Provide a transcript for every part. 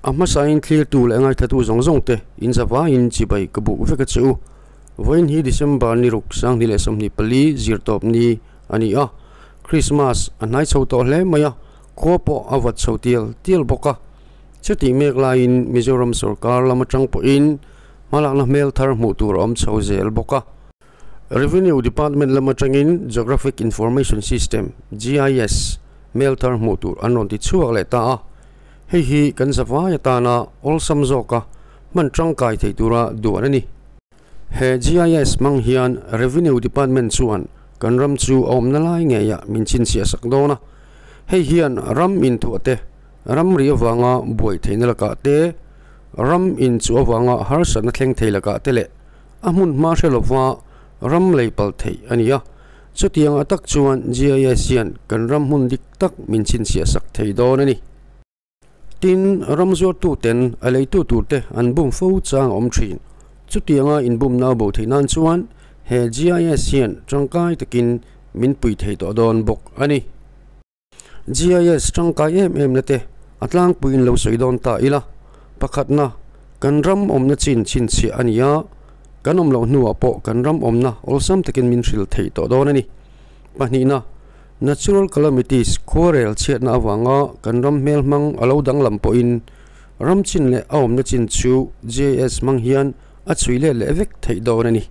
A hmasain thlirtu leh ngaithatu zawng zawng te in zavaiin chibai ka buk vek a che u. Vawiin hi December ni ruk 2024 zirtawp ni a ni a, Krismas a hnai chho tawh hle mai a, khua pawh a vat chho tial tial bawk a. Chutih mek laiin Mizoram sorkar lam atang pawhin hmalakna hmel thar hmuh tur a awm chho zel bawk a. Revenue Department lam atangin Geographic Information System, GIS, hmel thar hmuh tur an rawn ti chhuak leh ta a. Hei hi kan zavai atana awlsam zawka hman tangkai thei tura duan a ni. He GIS hmang hian Revenue Department chuan kan ram chu a awmna lai ngeiah min chhinchhiah sak dawn a. Hei hian ram inthuah te, ramri avanga buai theihna lakah te, ram inchuh avanga harsatna thleng thei lakah te leh a hmun hma hre lova ram lei pal theih a ni a. Chutiang ah tak chuan GIS hian kan ram hmun dik tak min chhinchhiah sak thei dawn a ni. Tin, ram zuartu ten a leitu tur te an bum fo chang a awm thin. Chutianga inbumna a bo theih nan chuan he GIS hian tangkai takin min pui thei tawh dawn bawk a ni. GIS tangkai em em na te a tlangpuiin lo sawi dawn ta ila, pakhatna, kan ram awmna chin chhinchhiah a ni a, kan awm loh hnuah pawh kan ram awmna awlsam takin min hrilh theih tawh dawn a ni. Pahnihna, natural calamities, khuarel chhiatna avanga kan ram hmel hmang a lo danglam pawhin ram chin leh a awmna chin chu GIS hmang hian a chhui let leh vek theih dawn a ni.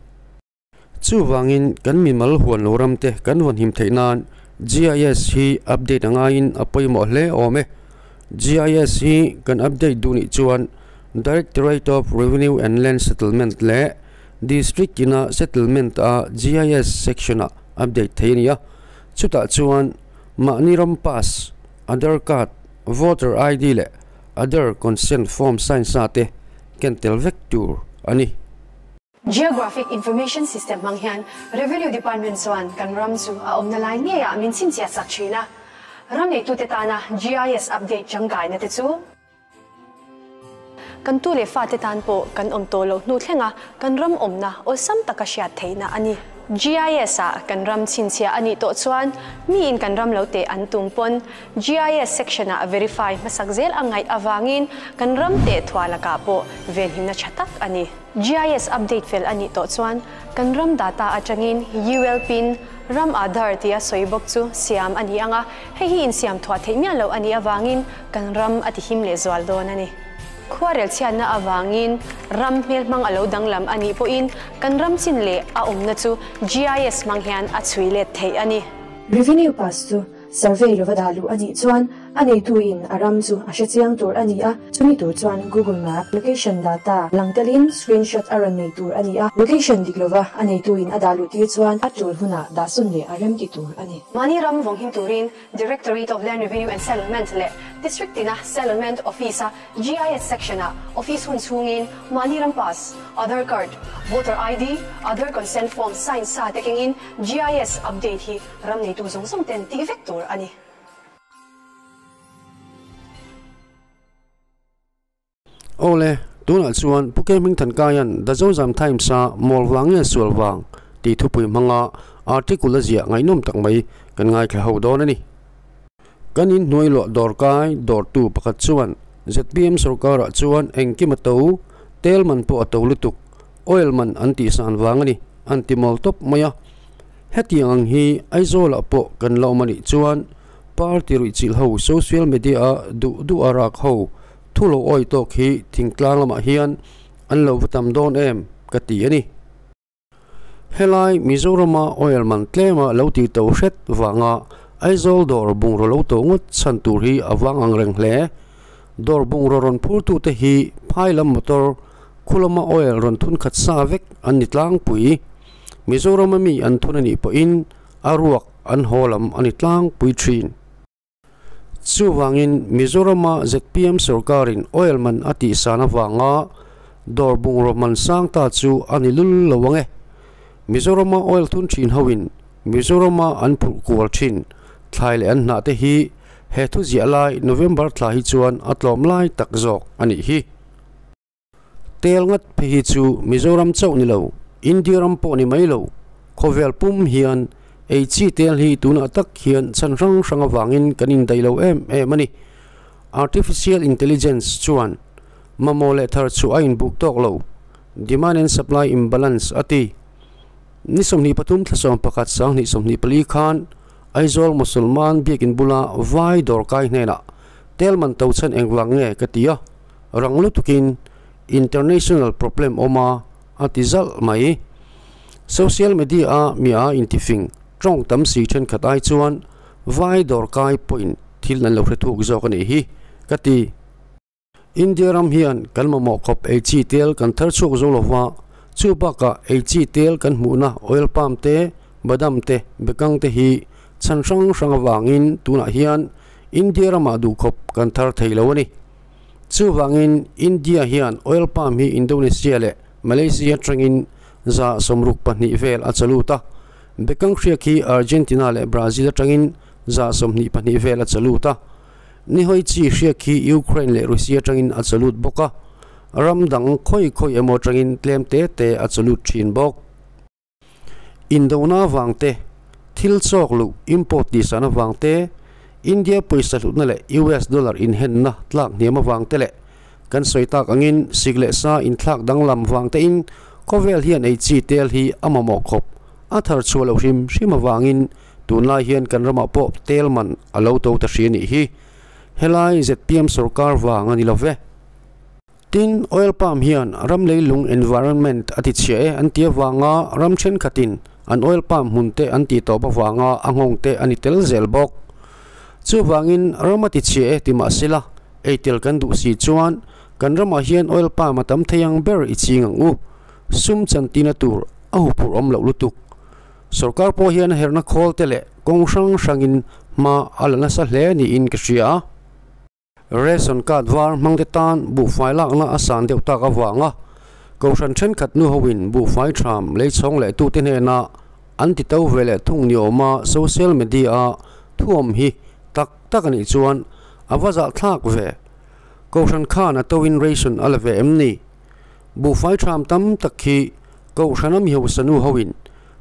Chuvangin kan mimal huan lo ram te kan vawn him theih nan GIS hi update a ngaiin a pawimawh hle awm e. GIS hi kan update duh nih chuan Directorate of Revenue and Land Settlement leh District ina Settlement a GIS section ah update thei a ni a. Chutah chuan mahni ram pass, Aadhar card, Voter ID leh Aadhar consent form sign sa te ken tel vek tur a ni. Geographic Information System hmang hian Revenue Department chuan kan ram chu a awmna lai ngeiah min chhinchhiah sak thin a. Ram neitute tana GIS update tangkaina te chu. Kan tu leh fate tan pawh kan awm tawh loh hnu thlenga kan ram awmna awlsam taka hriat theihna a ni. GIS ah kan ram chhinchhiah a nih tawh chuan miin kan ram lo teh an tum pawn GIS section ah verify hmasak zel a ngaih avangin kan ram teh thuah lakah pawh venhimna tha tak a ni. GIS update fel a nih tawh chuan kan ram data atangin UL pin, ram Aadhaar tia sawi bawk chu siam a ni ang a, hei hi insiam thuah theih miah loh a nih avangin kan ram a tihim leh zual dawn a ni. Khuarel chhiatna avangin ram hmelhmang a lo danglam a nih pawhin kan ram chin leh a awmna chu GIS hmang hian a chhui let theih a ni. Revenue pass chu Survey lova dah luh a nih chuan a neitu in a ram chu a hre chiang tur a ni a, chumi tur chuan Google Map location data lang telin screenshot a rawn nei tur a ni a, location dik lova a neitu in a dah luh tir chuan a tul hunah dah sawn leh a rem ti tur a ni. Mahni ram vawng him turin Directorate of Land Revenue and Settlement leh District tina Settlement Office-a GIS section-ah office hun chhungin mahni ram pass, Aadhaar card, Voter ID, Aadhaar consent form sign sa te kengin GIS update hi ram neitu zawng zawng ten tih vek tur a ni. Awle, tunah chuan Pu Ke Hmingthankaia'n The Zozam Times-a Mawl vang nge sual vang tih thupui hmanga article a ziah ngaihnawm tak mai kan ngaithla ho dawn a ni. Kan inhnuai luah dawrkai dawrtu pakhat chuan zpm sorkarah chuan engkim a to, tel man pawh a to lutuk, oil man an tihsan vang a ni, an ti mawl tawp mai a. Hetiang ang hi Aizawlah pawh kan la awm a nih chuan party ruihchilh ho social media a duh duh a rak ho thu lo awi tawk hi thingtlang lamah hian an lo va tam dawn em ka ti a ni. Helai Mizorama oil man tlema lo ti to hret vanga Aizawl dawr bungraw lo to ngawt chhan tur hi a vang ang reng hle. Dawr bungraw rawn phurtute hi phai lam motor khulama oil rawn thun khat sa vek an ni tlangpui. Mizorama mi an thun a nih pawhin a ruak an haw lam a ni tlangpui thin. Chuvangin Mizorama zpm sorkarin oil man a tihsan avanga dawr bungraw man sang ta chu a ni lul lo ang e. Mizorama oil thun thin hoin Mizorama an phurh kual thin thlai leh an hnah te hi he thu ziah lai November thla hi chuan a tlawm lai tak zawk a nih hi. Tel ngat phei hi chu Mizoram chauh ni lo, India ram pawh ni mai lo, khawvel pum hian ei chi tel hi tunah tak hian chhan hrang hrang avangin kan indaih lo em em a ni. Artificial Intelligence chuan Mamawh leh thar chhuah a inbuk tawk lo, demand and supply imbalance, a ti. Ni 23 thla 11 2024 khan Aizawl Musulman biakin bula vai dawrkai hnenah tel man to chhan engvang nge ka ti a, rang lutukin international problem awm a a ti zalh mai. Social media a mi a intifing tawng tam si thenkhat ai chuan vai dawrkai pawhin thil an lo hre thuk zawk a nih hi ka ti. India ram hian kan mamawh khawp ei chi tel kan thar chhuak zo lova, chu bakah ei chi tel kan hmuhna oil palm te, badam te, bekang te hi chhan hrang hrang avangin tunah hian India ramah duh khawp kan thar thei lo a ni. Chuvangin India hian oil palm hi Indonesia leh Malaysia atangin 62% vel a chalut a, bekang hriak hi Argentina leh Brazil atangin 22% vel a chalut a. Ni hawi chi hriak hi Ukraine leh Russia atangin a chalut bawk a, ram dang khawi khawi emaw atangin tlem te te a chalut thin bawk. Indona avang te, thil chawk luh, import, tihsan avang te, India pawisa hlutna leh US dollar inhenna tlak hniam avang te leh kan sawi tak angin sik leh sa inthlak danglam vang tein khawvel hian ei chi tel hi a mamawh khawp a thar chhuah loh hrim hrim avangin Tunlai hian kan ramah pawh tel man a lo to ta hri a nih hi. Helai zpm sorkar vang a ni lo ve. Tin, oil palm hian ram leilung environment a ti chhia e an ti avanga ram thenkhatin an oil palm hmun te an tih tawp avanga a nghawng te a ni tel zel bawk. Chuvangin ram a ti chhia e ti mah sela, ei tel kan duh si chuan kan ramah hian oil palm a tam thei ang ber i ching ang u. Sum chantina tur a huphurh awm loh lutuk. Sorkar pawh hian a herhna khawl te leh kawng hrang hrangin hma a la nasa hle niin ka hria a. Ration card var hmang te tan buhfai lakna a san deuh tak avanga Kohhran thenkhat nu hoin buhfai tham lei chhawng leh tute hnena an ti to ve leh thung ni awma social media a thuawm hi tak tak a nih chuan a va zahthlak ve. Kohhran khan a toin ration a la ve em ni? Buhfai tham tam tak hi Kohhrana mi hausa nu hoin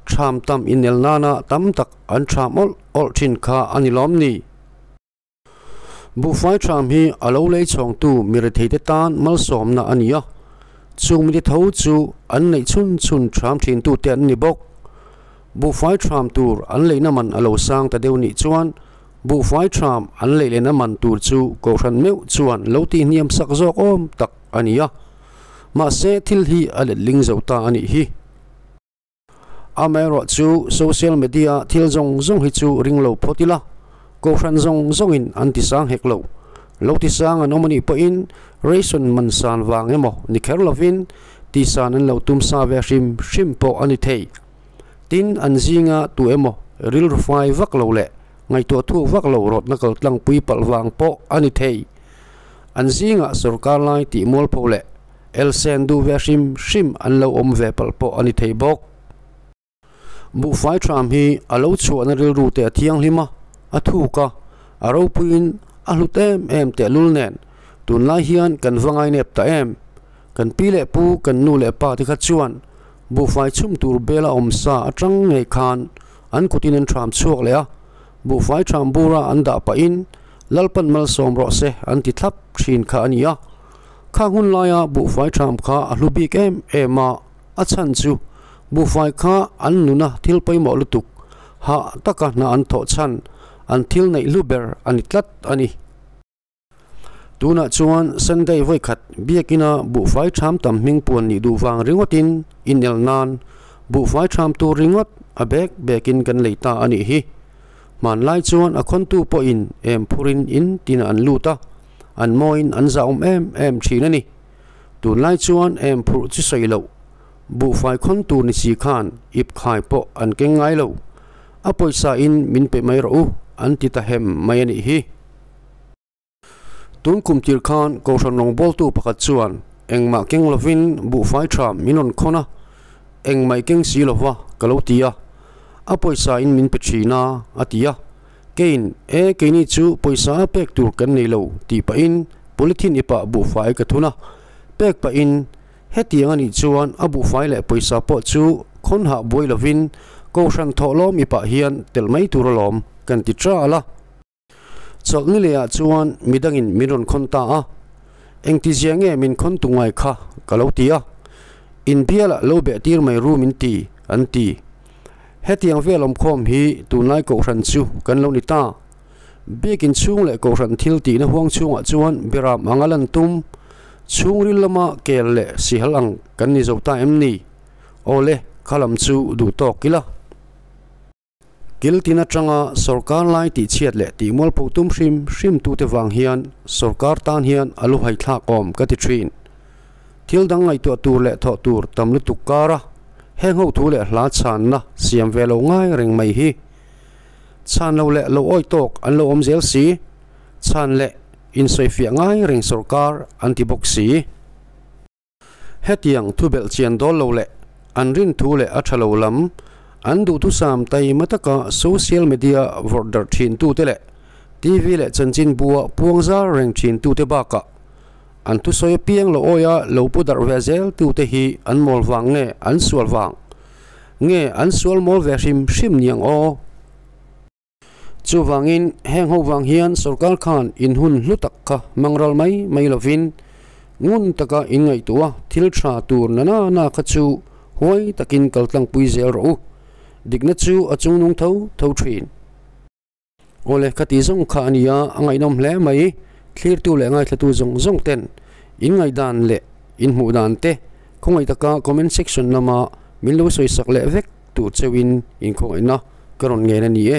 tham tam inel nana tam tak an tham awlh awlh thin kha a ni lawm ni? Buhfai tham hi a lo lei chhawngtu mi retheite tan malsawmna a ni a, chung mite tho chu an neih chhun chhun tham thintute an ni bawk. Buhfai tham tur an leihna man a lo sang ta deuh nih chuan buhfai tham an leih lehna man tur chu Kohhran meuh chuan lo tihhniam sak zawk awm tak a ni a. Mahse thil hi a letling zo ta a nih hi. Amaherawh chu social media thil zawng zawng hi chu ring lo phawt ila, Kohhran zawng zawngin an ti sang hek lo. Lo ti sang an awm a nih pawhin ration man san vang emaw ni kher lovin ti san an lo tum sa ve hrim hrim pawh a ni thei. Tin, an zinga tu emaw rilru fai vak lo leh ngaihtuah thuk vak lo rawtna kaltlangpui palh vang pawh a ni thei. An zingah sorkar lai tih mualpho leh elsen duh ve hrim hrim an lo awm ve palh pawh a ni thei bawk. Buhfai tham hi a lo chhuahna rilru te a thianghlim a, a thuk a, a ropuiin a hlut em em tehlul nen tunlai hian kan va ngainep ta em. Kan pi leh pu, kan nu leh pa te kha chuan buhfai chhum tur bela awm sa atang ngei khan an kutin an tham chhuak leh a, buhfai tham bura an dah pahin Lalpan malsawm rawh se an ti thlap thin kha a ni a. Khang hun laia buhfai tham kha a hlu bik em em a, a chhan chu buhfai kha an nuna thil pawimawh lutuk, hah taka hna an thawh chhan, an thil neih hlu ber a ni tlat a ni. Tunah chuan Sunday vawikhat biakina buhfai tham tam hming puan nih duh vang ringawtin inel nan buhfai tham tur ringawt a bek bekin kan lei ta a nih hi. Hmanlai chuan a khawntu pawhin em phurin in tin an lut a, an mawiin an zahawm em em thin a ni. Tunlai chuan em phurh chu sawi loh, buhfai khawntu ni si khan ip khai pawh an keng ngai lo. A pawisa in min pe mai rawh u an ti ta hem mai a nih hi. Tun kum tir khan Kohhran rawngbawltu pakhat chuan engmah keng lovin buhfai tha min rawn khawn a, engmah i keng si lova ka lo ti a, a pawisa in min pe thin a, a ti a. Keiin, E, keini chu pawisa a pek tur kan nei lo tih pahin polythene ipah buhfai ka thun a, pek pahin hetiang a nih chuan a buhfai leh pawisa pawh chu khawn hah buai lovin Kohhran thawhlawm ipah hian telh mai tur alawm kan ti ṭal a. Chawlhni lehah chuan midangin min rawn khawn ta a, Engtizia nge min khawn tu ngai kha ka lo ti a, in bialah lo beh tir mai ru min ti, an ti. Hetiang vel awmkhawm hi tunlai kohhran chu kan lo ni ta. Biakin chhung leh kohhran thil tihna huang chhungah chuan beram anga lan tum, chhungril lama kel leh sihal ang kan ni zo ta em ni? Awle, kha lam chu duh tawk ila. Kil tin atanga sorkar lai tihchhiat leh tihmualpho tum hrim hrim tute vang hian sorkar tan hian a lu haithlak awm ka ti thin. Thil dang ngaihtuah tur leh thawh tur tam lutuk kara heng ho thu leh hla chhanna siam ve lo ngai reng mai hi chhan lo leh lo awi tawk an lo awm zel si, chhan leh insawifiah ngai reng sorkar an ti bawk si. Hetiang thubelh chian dawl lo leh an rin thu leh a tha lo lam, an duhthusam taima taka social media vawrh darh thin tute leh TV leh chanchinbua puang zar reng thin tute bakah an thusawi apiang lo awia lo pu darh ve zel tute hi an mawl vang nge an sual vang nge an sual mawl ve hrim hrim niang aw? Chuvangin, heng ho vang hian sorkar khan in hun hlu tak kha hmang ral mai mai lovin, ngun taka in ngaihtuah a, thil tha tur na na na kha chu huai takin kal tlangpui zel rawh u. Dikna chu a chungnung tho tho thin. Awle, ka tih zawng kha a nia, a ngaihnawm hle mai. Thlirtu leh ngaithlatu zawng zawng ten in ngaihdan leh in hmuh dan te khawngaih taka comment section lama min lo sawisak leh vek tur cheuhin inkhawngaihna ka rawn ngen a ni e.